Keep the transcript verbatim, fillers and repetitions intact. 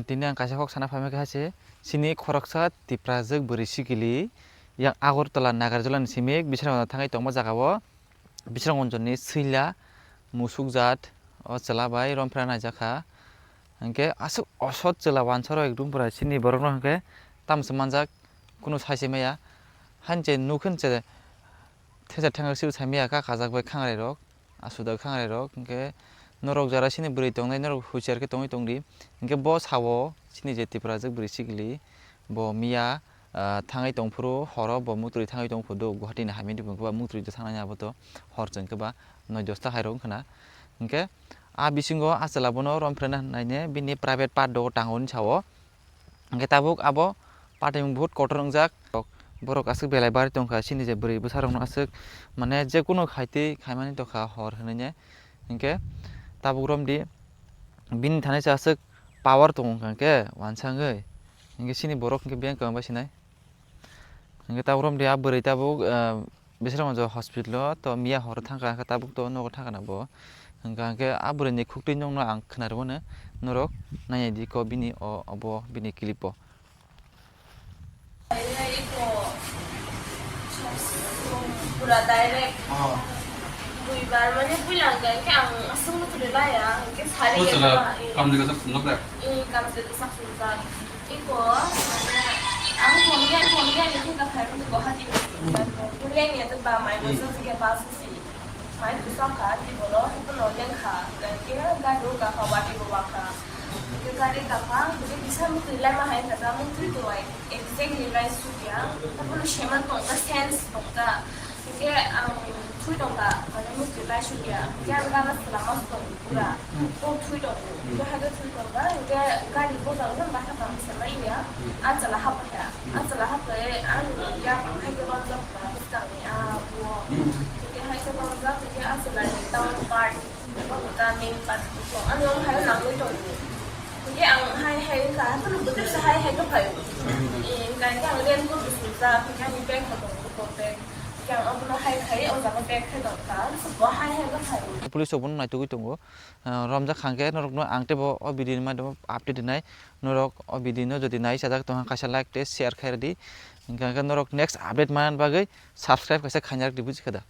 Tini ang kaisa kok sana phaima khe hai se, chini khoroksa Tiprajwk bwrwi sikili yang Agartala Nagarjula ni simi Bisramganj thangwi tongma jaga o, Bisramganj ni Swila musuk jat o chwla bai romphra naijakha. Hinkhe aswk osot chwla wansaro ekdum pura chini borok no hinkhe tamsa manjak, kunu sai se maya. Hain che nuk hin che thesa thangak siu sai maya kha kajak bai khangrei rok. Asuda khangrei rok, hinkhe norok jara sini bwrwi tongnai, norok husiar khe tongwi tongdi. Hinkhe bo sao sini je Tiprajwk bwrwi sikili, bo miya, ah, thangwi tongphuru horo bo muktwi thangwi tongphudu, Guwahati ni hamya ni bwkha muktwi thangnaini abo to hor chwng khe ba noi dosta hai rok wngkha na. Hinkhe a bisingo a chwla bono romphraina naine bini private part dogo tango hwnwi sao. Hinkhe tabuk abo patimung buhut kotor wngjak. Borok aswk belai bari tongkha, chini je bwrwi bwsarokno aswk, mane, jekunu khaitwi khaimani tongkha hor hwnwi ne. Hinkhe tabuk romdi bini thani se aswk power tongo wngkha hinkhe wansa wngwi. Hinkhe chini borok hinkhe biyang kwbang bai sinai. Hinkhe tabuk romdi a bwrwi tabuk, ah, Bisramganj hospital o to miya horo thangkha, hinkhe tabuk to nogo thangkha na bo. Hinkha hinkhe a bwrwi ni khuktwi nokno ang khwnarwmano, norok nainai di ko bini o, obo bini clip o. Iko pura direct. Oh. Duibar mane builang hinkhe ang aswk muchuli laya, hinkhe sari. Buchula, ya. Kamni kasak nok rek. Eh, kamni kasak sunjak. Iko, ang thomya, thomya ni thika khai ko Guwahati. Thomya ni to ba mai mo so ke ba si. Mai tu sa ka di bolo, ko no den kha. Ke ga do ka kha wa di ko wa kha. Ke ga de ka kha, ke bisa mu tu lai ma hai ka ta mu tu to ai. Exactly lai su ya. Ta bolo shema tong ta sense tong ta. Hinkhe ang thui tongkha, mane muchwi bai sukya. Hinkhe ang gana swlama tong pura. Hmm. Kok thui tongo. Hmm. Hinkhe haikhe thui tongkha, hinkhe gari bojak no bakha tang se mai ya. Hmm. A chwla hapkha. Hmm. A chwla hapkhe ang ya haikhe banjak kha bwskangni a buo. Hmm. Hinkhe haikhe banjak, hinkhe a chwla ni town part. Abo ta main part buo. Ang yang hai nangwi tongo. Hinkhe ang hai hai wngkha, haikhe bwtwisa hai hai khe phaio. Hmm. Eh, hinkhe ang raincoat bo sujak, hinkhe ani bag bo tongo, bag. Yang abono hai khai o jaga bag khai tong kha, so bo hai hai khe khai. Police rok bono naitugwi tongo. Ah, romjak kha hwnkhe norokno ang teibo o video ni maido update rwnai. Norok o video no jodi nai chajak tongkha kaisa like tei share khai rwdi. Hwnkhe norok next update manna bagwi subscribe kaisa khaina rwdi, buji kha da?